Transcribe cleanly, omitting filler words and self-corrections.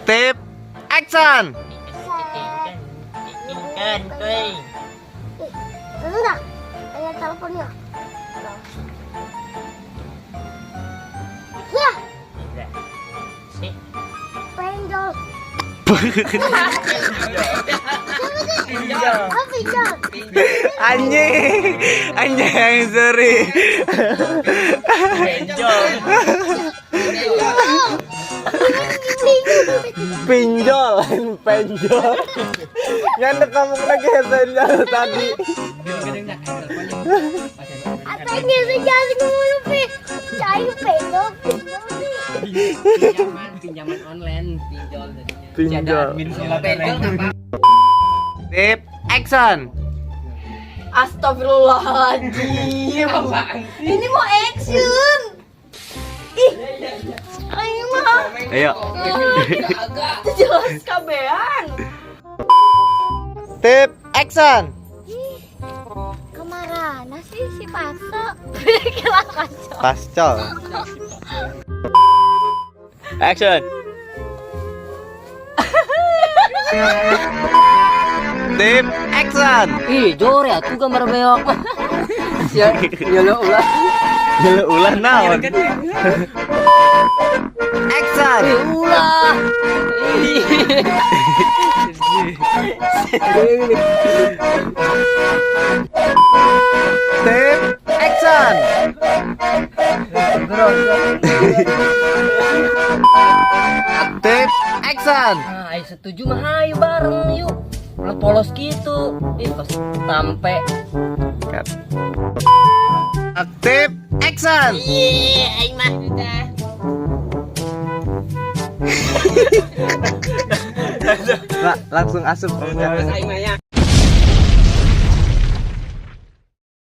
Tip action. Kan, kuy. Enggak, ada teleponnya. Ya, Sih. Pinjol. Oh, pinjol. Anjing, anjing, sorry. Pinjol. Pinjol, lain penjol. Nyandek ngomong lagi penjol tadi. Apa ini sejak ngomong pi? Cai pinjol, pinjol sih. Pinjaman, pinjaman online, pinjol jadinya. Pinjol. Pinjol nggak. Tip action. Astagfirullahaladzim. Ini mau action. Ih, ayo mah. Ayo. Itu jelas kabehan. Tip action. Ih, kemana sih si Paso? Kira kacau. Pascol. Action. Tip action. Ih, jore atuh gambar beok. Ya, ya lo ulah. Gila ulah naon. Action. Ih, ulah. Ih. Tip action. Tip action. Nah, ayo setuju mah ayo bareng yuk. Lo polos gitu. Ih, pas tampe. Cut. Tip action. Iya, aing mah udah. Langsung asup. Aing mah ya.